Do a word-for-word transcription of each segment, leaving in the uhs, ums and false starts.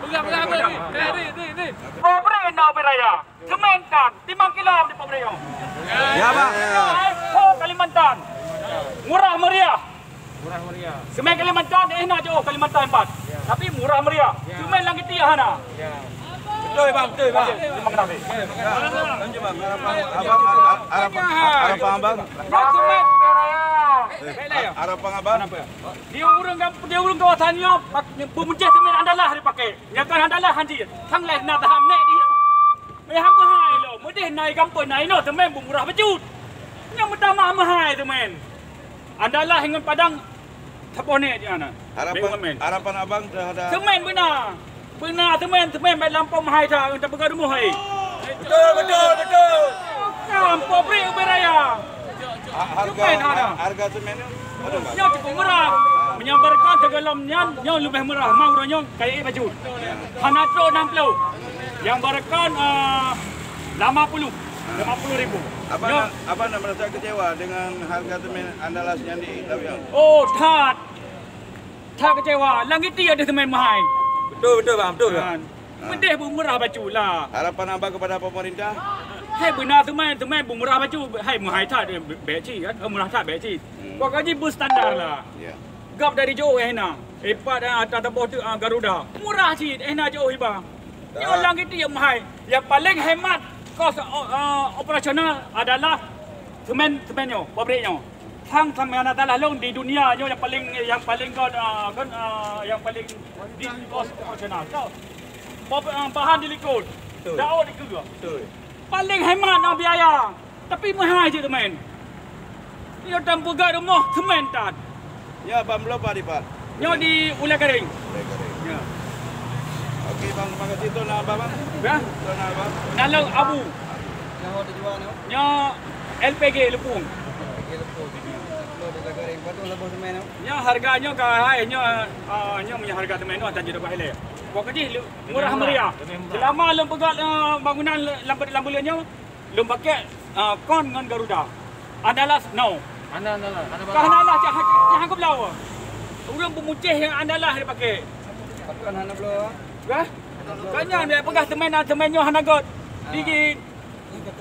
Pegang, pegang, ni. Eh, ni, ni, ni. Pabrik na ubé raya. Semen tan, timang kilo di pabrik nyoe. Ya, Bang. Ho Kalimantan. Murah meriah. Murah meriah. Semen Kalimantan, eh, na jauh Kalimantan empat. Ya. Tapi murah meriah. Ya. Semen langit tiah hana. Ya. Betul, Bang, betul, Bang. Terima kasih. Lanjut, Bang. Harapan, harapan, harapan, harapan Abang. Ya, semen. Baiklah, ya. Harapan Abang. Kenapa? Di ureueng, di ureueng kawasan nyoe, pak, peumunceh semen Andalas dipakai. Nyoe kan Andalas hanjeuet. Sang lheueh na tahap nek di nyoe. Meuhai-meuhai lom. Meudeh na i gampông na inoe semen beumurah bacut. Nyoe meutamah meuhai semen. Andalas ngon Padang saboh nek di na. Harapan, harapan abang terhadap semen beuna. Beuna semen, semen bèk lampôh meuhai that, ngon tapeugah rumoh hai. Betul, betul, betul. Kan, pabrik ubé raya. Ha-, harga, semen hana. Harga semen tu? Aduh, Bang. Nyoe cukup murah. Meunyoe barakan sigohlom nyan, nyoe leubeh murah. Mau uroe nyoe kayèe bacut. Hana trok enam puluh. Nyang barakan, eh, lima puluh. Lima puluh ribu. Abang nyoe nak, abang nak merasa kecewa dengan harga semen Andalas nyan di Labuan? Oh, that. That kecewa. Langit tiah deh semen meuhai. Betul, betul, Bang. Betul, Bang. Kan. Ha. Meudeh beumurah bacut lah. Harapan abang kepada pemerintah? Hai beuna semen, semen beumurah bacut. Hai meuhai that, bèk cit kan. Murah that bèk cit. Hmm. Pokok jih beustandar lah. Ya. Gop dari Johor eh na. Ipat, ah, ata taboh tu, ah, Garuda. Murah cit eh na Johor iba. Nyoe langit tiah meuhai. Yang paling hemat kos, oh, ah, operasional adalah semen, semen nyoe, pabrik nyoe. Sang, sang nyang na salah lôn di dunia nyoe nyang paling, nyang paling kon, ah, kon, ah, nyang paling di kos operasional. Tau. Pab-, ah, bahan di likot. Betul. Daun di keue. Betul. Paling hemat na biaya. Tapi meuhai cit semen. Nyoe tam peugah rumoh semen tan. Ya, Bang, bloe pat dipat? Nyoe di Ulèe Garéng. Ulèe Garéng. Ya. Oke, Bang, terima kasih. Toh na Abang, Bang? Ya. Toh na Abang? Naleueng Abu. Nyoe L P G Leupung. L P G Leupung. Nyoe Ulèe Garéng. Berapa saboh semen tu? Nyoe harga nyoe ka hai, nyoe, ah, nyoe meunyoe harga semen tu hana jeuet bak ilèe. Pokok jih murah meriah. Selama lôn peugah, ah, bangunan lam, lam buleuen nyoe, lôn pakai, ah, kon ngon Garuda. Andalas no. Hana Andalas, hana Ka hana Andalas, cak, cak hana bloe. Ureueng peumunceh nyang Andalas dipakai. Pakon hana bloe? Hah? Hana bloe. Kan nyan dia peugah semen, semen nyoe hana göt. Ah. Di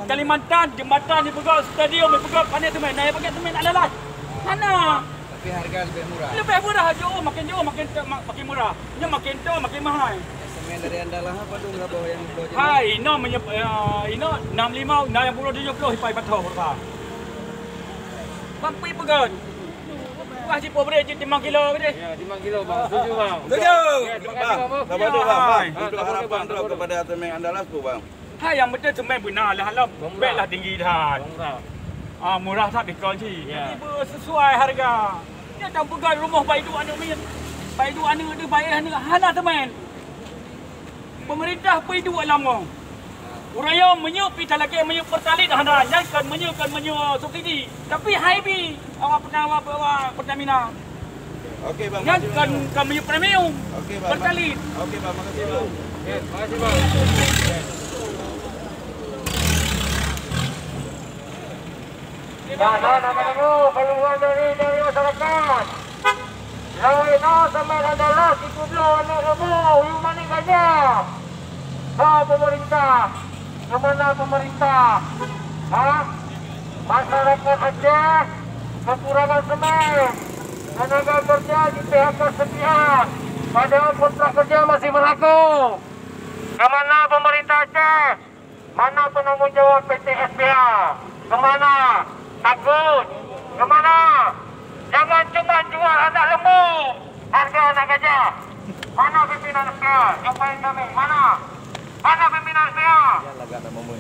Kalimantan, jembatan dipeugah, stadium dipeugah, pane semen, na nyang pakai semen Andalas. Hana. Tapi harga lebih murah. Lebih murah, jauh, makin jauh, makin, makin murah. Nyoe makin toe, makin meuhai. Semen dari Andalas apa tu, berapa yang bloe? Hai, inoe meunyoe, eh, inoe enam lima, enam puluh tujuh puluh ipai patok berapa? Bang, pi peugah. Wah, si pobre cit lima kilo ke deh? Ya, lima kilo, Bang. Setuju, Bang. Setuju. Ya, terima kasih, Bang. Bang. Sabar dulu, Bang. Bang. Ah, untuk sabar, harapan sabar, sabar. Kepada semen Andalas tu, Bang. Hai, nyang penting semen beuna lah, lah. Murah. Bèk lah tinggi that. Murah. Ah, murah that dikeue cit. Ya. Tapi beusesuai harga. Nyan tam peugah rumoh bai duek aneuk miet. Bai duek aneuk deuh, bai aneuk hana semen. Pemerintah bai duek lam ngon. Ureueng nyoe meunyoe pi talakèe meunyoe Pertalite hana, nyan kon meunyoe, kon meunyoe subsidi. Tapi hai bi awak peta-, awak, awak Pertamina. Oke, Bang. Nyan makasih, kan, Bang. Kan meunyoe premium. Oke, Bang. Pertalite. Oke, Bang. Makasih, Bang. Oke, makasih, Bang. Nah, nah, nah, nah, nah, keluhan dari, dari masyarakat. Lawan na sama adalah sikubloe aneuk lembu, yue manéh gajah. Ba pemerintah, kemana pemerintah? Ha? Masyarakat Aceh kekurangan semen, tenaga kerja di-P H K sepihak, padahal kontrak kerja masih berlaku. Kemana pemerintah Aceh? Mana penanggung jawab P T S P A? Kemana? Takut? Kemana? Jangan cuma jual anak lembu, harga anak gajah. Mana pimpinan S P A? Jumpai kami. Mana? Mana pimpinan S P A?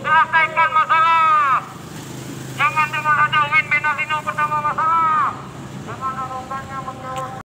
Selesaikan masalah. Jangan dengar ada Win bin Lino pertama masalah. Jangan ada urusannya menjawab.